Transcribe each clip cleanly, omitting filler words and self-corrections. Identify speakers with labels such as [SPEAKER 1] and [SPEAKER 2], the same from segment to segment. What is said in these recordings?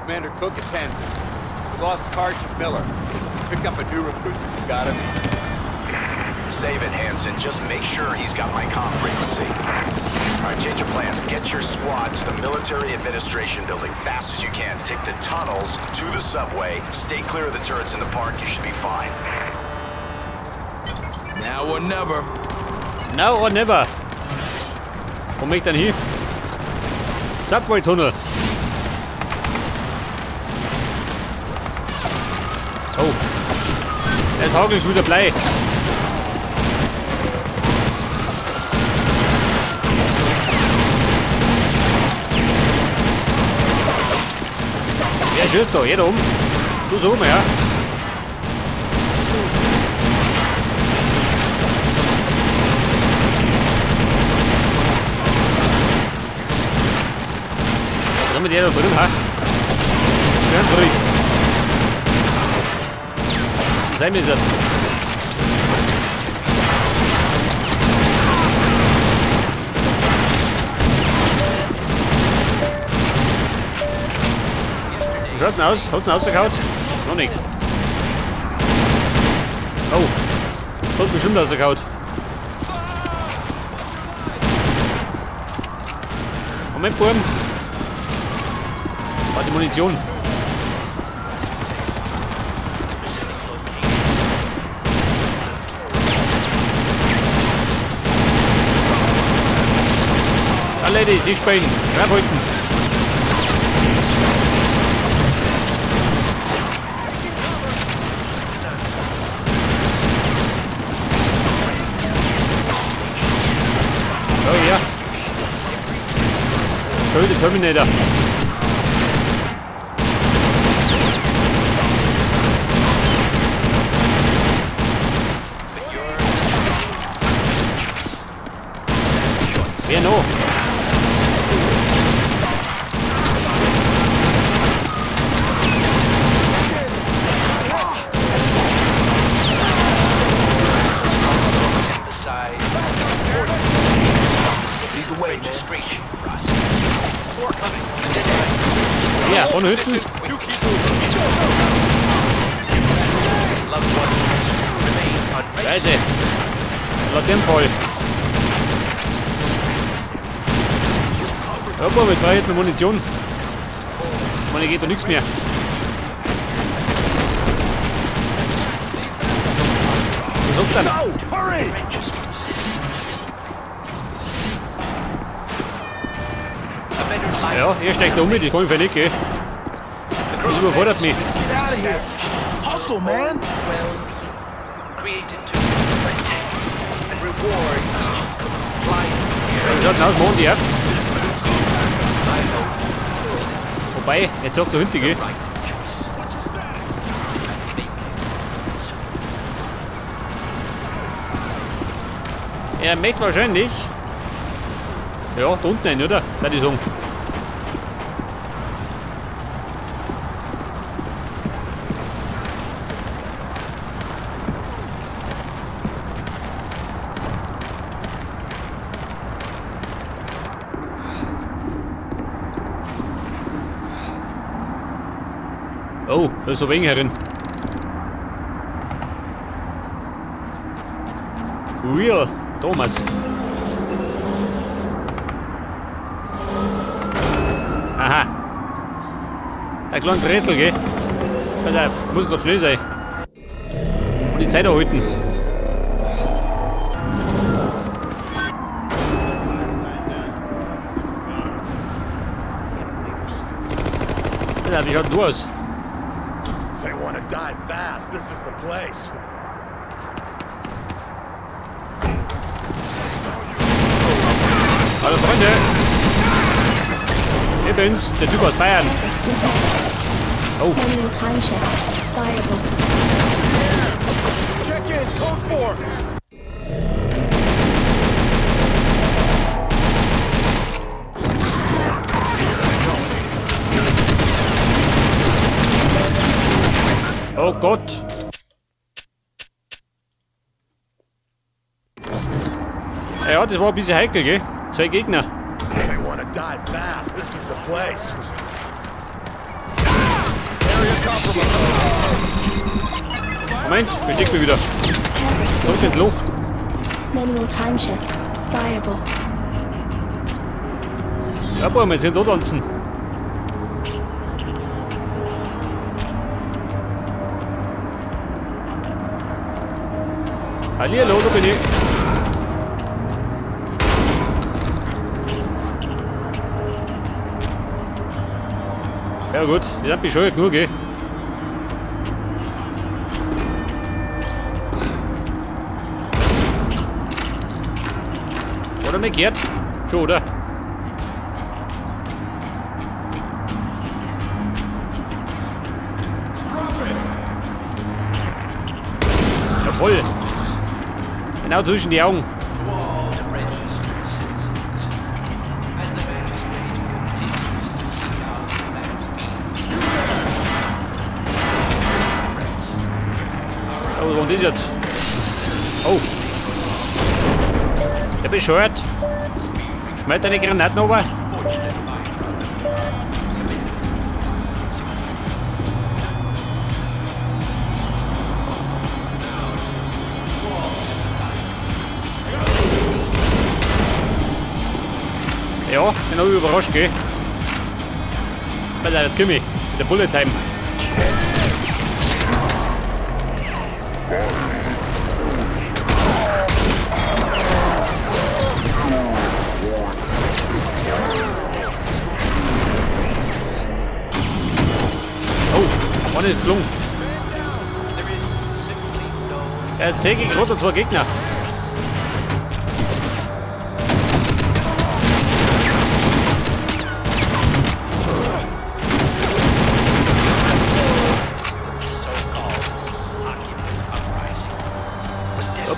[SPEAKER 1] Commander Cook, it's Hanson. We lost Karch and Miller. Pick up a new recruit if you got him.
[SPEAKER 2] Save it, Hanson. Just make sure he's got my comm frequency. All right, change your plans. Get your squad to the military administration building fast as you can. Take the tunnels to the subway. Stay clear of the turrets in the park. You should be fine.
[SPEAKER 3] Now or never.
[SPEAKER 4] Now or never. Wo bin ich denn hier? Subway-Tunnel. Oh. Jetzt hagelt schon wieder Blei. Wer schießt da? Jeder um. Du so um, ja. Was haben wir die da drin, ha? Ganz ruhig. Sei mir jetzt. Schaut denn aus? Hat denn rausgehauen? Noch nicht. Oh. Hat bestimmt rausgehauen. Moment, Buben. Warte, die Munition. Alle, die spielen. Grabhalten. Oh ja. Schön, der Terminator. Wer noch? Ja, von hinten. Scheiße. Lass den voll. Ja, mit drei hätten wir Munition. Meine, geht doch nichts mehr. Was sagt denn? Ja, ihr steigt da um mit, ich kann nicht gehen. Das überfordert mich. Wie schaut denn aus, machen die ab? Wobei, jetzt sagt der Hund, gell? Er möchte wahrscheinlich. Ja, da unten hin, oder? Würde ich sagen. Oh, da ist so wenig herin. Real Thomas. Aha. Ein kleines Rätsel, gell? Pass auf, muss grad schnell sein. Und die Zeit erhalten. Pass auf, wie schaut denn du aus?
[SPEAKER 5] They want to die fast. This is the place.
[SPEAKER 4] Hallo Freunde. Ich bin's, der Typ aus Bayern. Oh.
[SPEAKER 5] Check in, code 4.
[SPEAKER 4] Oh Gott! Ja, das war ein bisschen heikel, gell? Zwei Gegner.
[SPEAKER 5] They want to die fast. This is the place.
[SPEAKER 4] Moment, versteck mich wieder. Zurück in die Luft.
[SPEAKER 3] Manual time shift. Viable.
[SPEAKER 4] Ja, boah, wir sind da tanzen. Hallihallo, da bin ich. Ja gut, die sind bescheuert genug, gell? Oder mir gehört? Schon, oder? Jawohl! Genau zwischen die Augen. Oh, was war denn das jetzt? Oh! Der bescheuert! Schmeißt deine Granaten runter! Ja, den hab ich überrascht, gell? Pass auf, jetzt komm ich. Mit der Bullet Time. Oh, eine ist geflogen. Ja, jetzt sehe ich gerade zwei Gegner.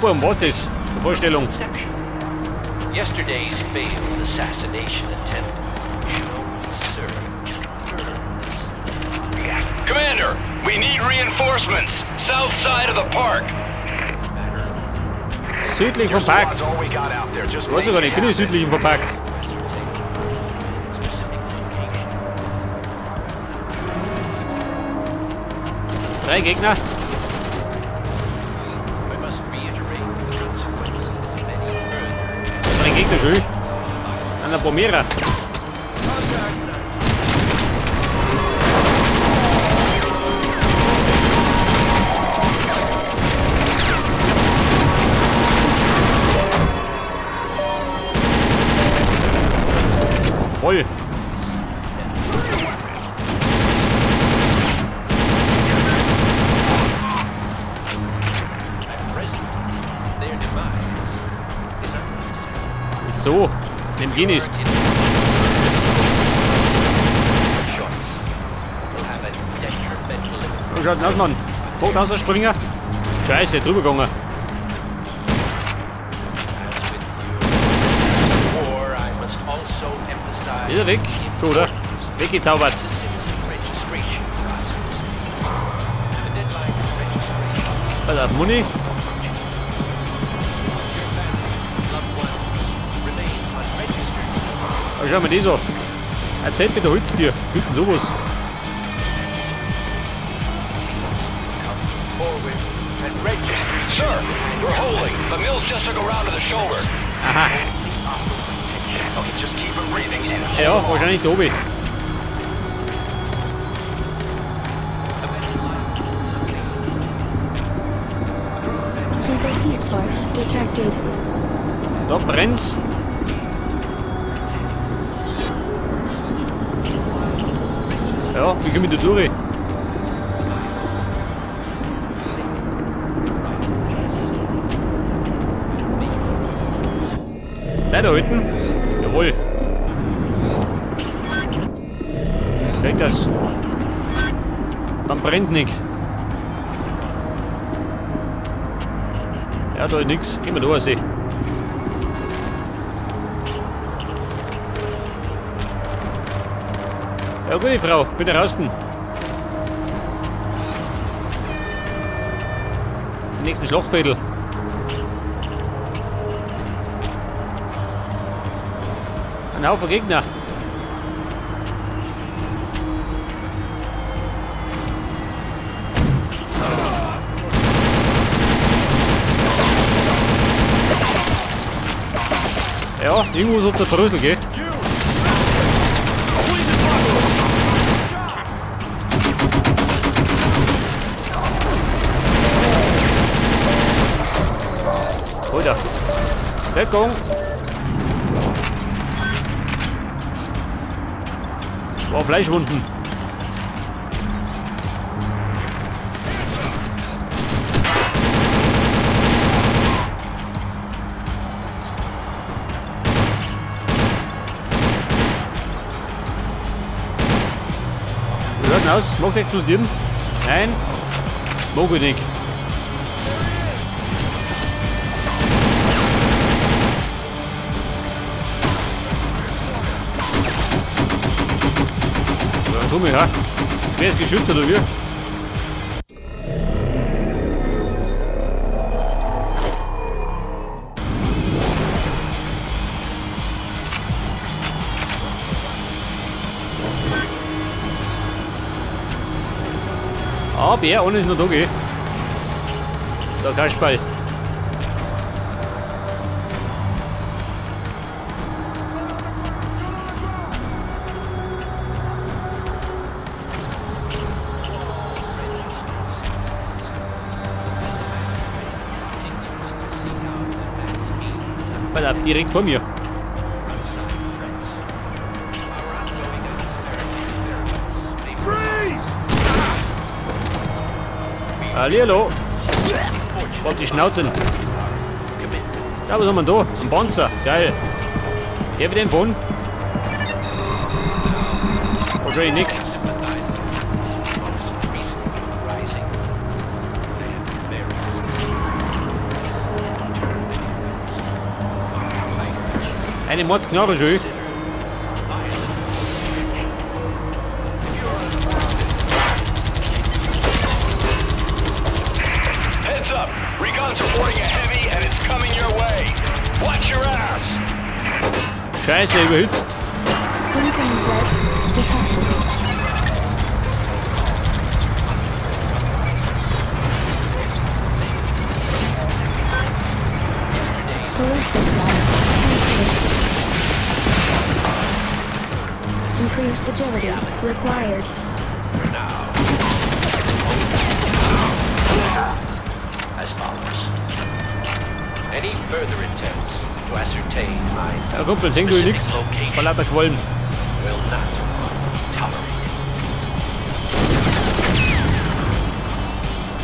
[SPEAKER 4] Um was ist das? Die Vorstellung.
[SPEAKER 6] Yesterday's failed assassination attempt should only serve to confirm this.
[SPEAKER 2] Commander, we need reinforcements. South side of the park.
[SPEAKER 4] Südlich vom Park. Ich weiß gar nicht, bin ich südlich vom Park. Drei Gegner. Drei Gegner schön. An der Bomera. Voll. So, dem gehen ist. Oh, schaut aus, Mann. Hoch aus der Springer. Scheiße, drüber gegangen. Ist er weg? Schon, oder? Weggezaubert. Pass auf, Muni. Oh, schau mal das an. Erzählt mir der Holztier. Hüten sowas.
[SPEAKER 2] Sir, we're holding, but Mills just took a round to the shoulder.
[SPEAKER 4] Aha.
[SPEAKER 2] Okay, just keep him breathing and
[SPEAKER 4] ja, wahrscheinlich da oben.
[SPEAKER 3] Lethal heat source detected.
[SPEAKER 4] Da brennt's. Ja, wie komme ich da durch? Sei da hinten? Jawohl. Krieg das. Dann brennt nix. Ja, da ist nix. Gehen wir da raus. Ja, gute Frau, bitte raus. Den nächsten Schlachtfädel. Ein Haufen Gegner. Ja, irgendwo so der Brösel, gell? Alter. Deckung! Wow, Fleischwunden. Wir hören aus. Mag der explodieren? Nein. Mag ich nicht. Ja, so mich, ja. Schweres Geschütz oder wie? Aber einer ist noch da, gell? Der Kasperl. Pass auf, direkt vor mir. Hallihallo. Auf die Schnauzen. Ja, was haben wir da? Ein Panzer. Geil. Der wird den fahren? Wahrscheinlich nicht. Eine Mordsknarre schön.
[SPEAKER 2] Heads up! Recon's reporting a heavy and it's coming your way. Watch your ass!
[SPEAKER 4] Scheiße, überhitzt.
[SPEAKER 3] Incoming threat detected. Ballistic valve activated. Increased agility required.
[SPEAKER 6] As follows. Any further attempts to ascertain my
[SPEAKER 4] Ja, Kumpel, sing du nix. Vor lauter Qualm.
[SPEAKER 6] will not be tolerated.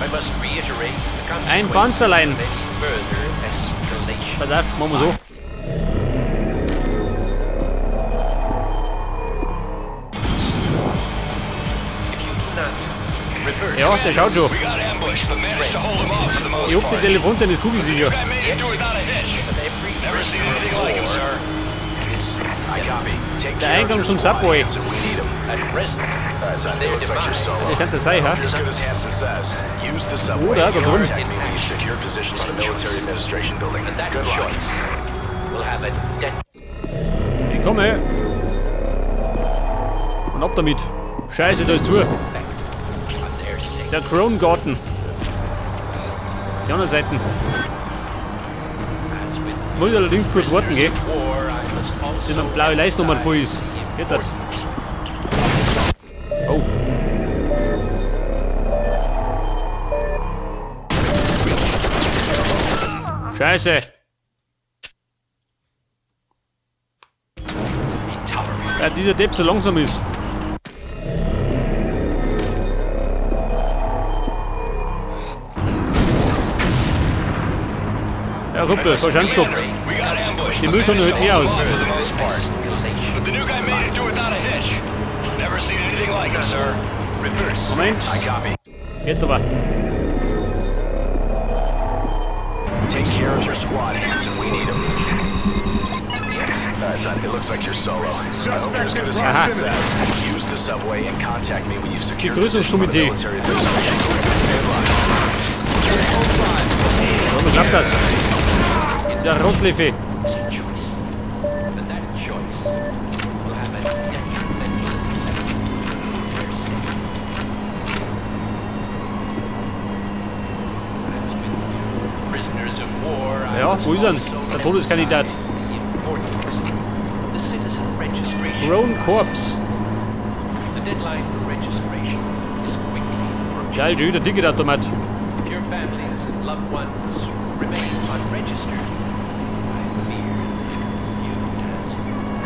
[SPEAKER 6] I must reiterate the
[SPEAKER 4] Ein
[SPEAKER 6] consequences
[SPEAKER 4] Panzerlein.
[SPEAKER 6] of any further escalation.
[SPEAKER 4] Pass auf, machen wir so.
[SPEAKER 6] If you do not reverse
[SPEAKER 4] Ja, der schaut schon.
[SPEAKER 2] We got ambushed, but managed to hold him off for the most
[SPEAKER 4] Ich hoffe, die
[SPEAKER 2] part.
[SPEAKER 4] Telefonzelle ist kugelsicher.
[SPEAKER 2] Guy made it through without a hitch.
[SPEAKER 6] of every
[SPEAKER 2] Never seen anything like him, sir.
[SPEAKER 6] is
[SPEAKER 2] I copy. Take
[SPEAKER 4] Der
[SPEAKER 2] care of
[SPEAKER 4] Eingang
[SPEAKER 2] your
[SPEAKER 4] zum
[SPEAKER 2] squad,
[SPEAKER 4] Subway.
[SPEAKER 2] Hanson. We need 'em.
[SPEAKER 6] at present
[SPEAKER 2] Alright, son, it looks like you're solo.
[SPEAKER 4] Das könnte sein, ha?
[SPEAKER 2] You're as good as Hanson says. Use the subway.
[SPEAKER 4] Oder da drüben.
[SPEAKER 2] Contact me when you've secured position by the military administration building.
[SPEAKER 6] and that
[SPEAKER 2] Good luck.
[SPEAKER 6] choice will have a debt
[SPEAKER 4] Ich komme. Und ab damit. Scheiße, da ist zu.
[SPEAKER 6] effect on their safety.
[SPEAKER 4] Der Krongarten. Die andere Seite.
[SPEAKER 6] As with
[SPEAKER 4] Muss ich allerdings kurz warten, gell?
[SPEAKER 6] war, I must also
[SPEAKER 4] Bis meine blaue Leistnummer voll ist. Geht das? Oh. Scheiße.
[SPEAKER 6] be tolerated.
[SPEAKER 4] Ja, dieser Depp so langsam ist. Ja, Kumpel, keine Chance gehabt.
[SPEAKER 2] We got ambushed.
[SPEAKER 4] Die Mülltonne hält eh aus.
[SPEAKER 2] For the most part. But the new guy made it through without a hitch. Never seen anything like him, sir.
[SPEAKER 6] Reverse
[SPEAKER 4] Moment,
[SPEAKER 2] I copy.
[SPEAKER 4] jetzt aber.
[SPEAKER 2] Take care of your squad, Hanson. We need 'em. Alright, son, it looks like you're solo. I hope you're as good as Hanson says. Use the subway and contact me when you've secured position by the
[SPEAKER 4] Begrüßungskomitee.
[SPEAKER 2] military administration building. Good luck.
[SPEAKER 4] Warum klappt das? Der Rotliffe.
[SPEAKER 6] is a choice, and that choice will have a detrimental effect on their safety. As with prisoners of war, I
[SPEAKER 4] Ja,
[SPEAKER 6] must
[SPEAKER 4] wo ist er?
[SPEAKER 6] also
[SPEAKER 4] Der Todeskandidat.
[SPEAKER 6] emphasize the importance
[SPEAKER 4] Grown Corps.
[SPEAKER 6] The deadline for registration is quickly approaching.
[SPEAKER 4] Geil, schon wieder Ticketautomat.
[SPEAKER 6] If your families and loved ones remain unregistered, I fear you as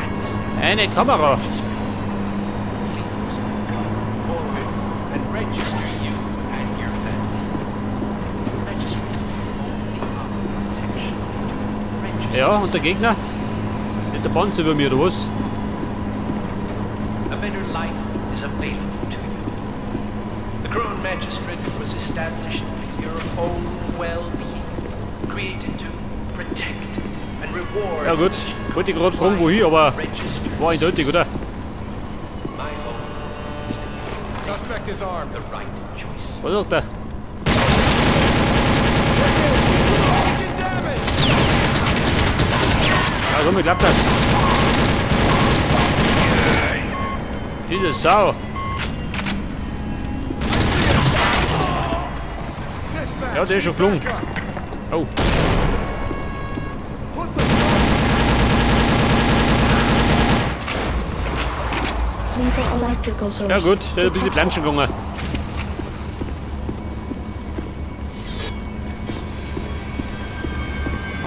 [SPEAKER 6] adversaries.
[SPEAKER 4] Eine Kamera.
[SPEAKER 6] Please come forward and register you and your family. Registry only offer protection to registered.
[SPEAKER 4] Ja, und der Gegner? Der Panzer über mir, oder was?
[SPEAKER 6] A better life is available to you. The Krone Magistrate was established for your own well-being, created to protect and reward.
[SPEAKER 4] Ja gut, wollte ich gerade fragen, wohin, aber war eindeutig, oder?
[SPEAKER 6] My hope is that
[SPEAKER 1] Suspect is armed.
[SPEAKER 6] you make the right choice.
[SPEAKER 4] Was sagt er? Ja, so, mir klappt das. Diese Sau. Ja, der ist schon geflogen. Oh. Ja gut, der ist ein bisschen planschen gegangen.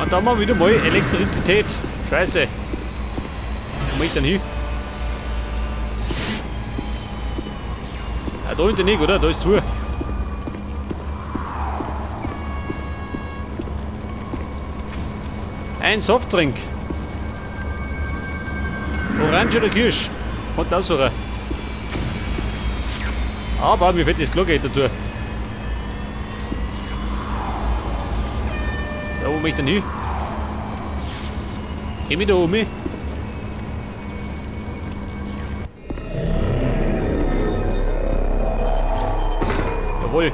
[SPEAKER 4] Und da haben wir wieder mal Elektrizität. Scheiße. Wo muss ich denn hin? Ja, da hinten nicht, oder? Da ist zu. Ein Softdrink. Orange oder Kirsch? Und aussuchen. Aber mir fehlt das Klogeld dazu. Ja, wo möchte ich denn hin? Geh mich da um. Jawohl.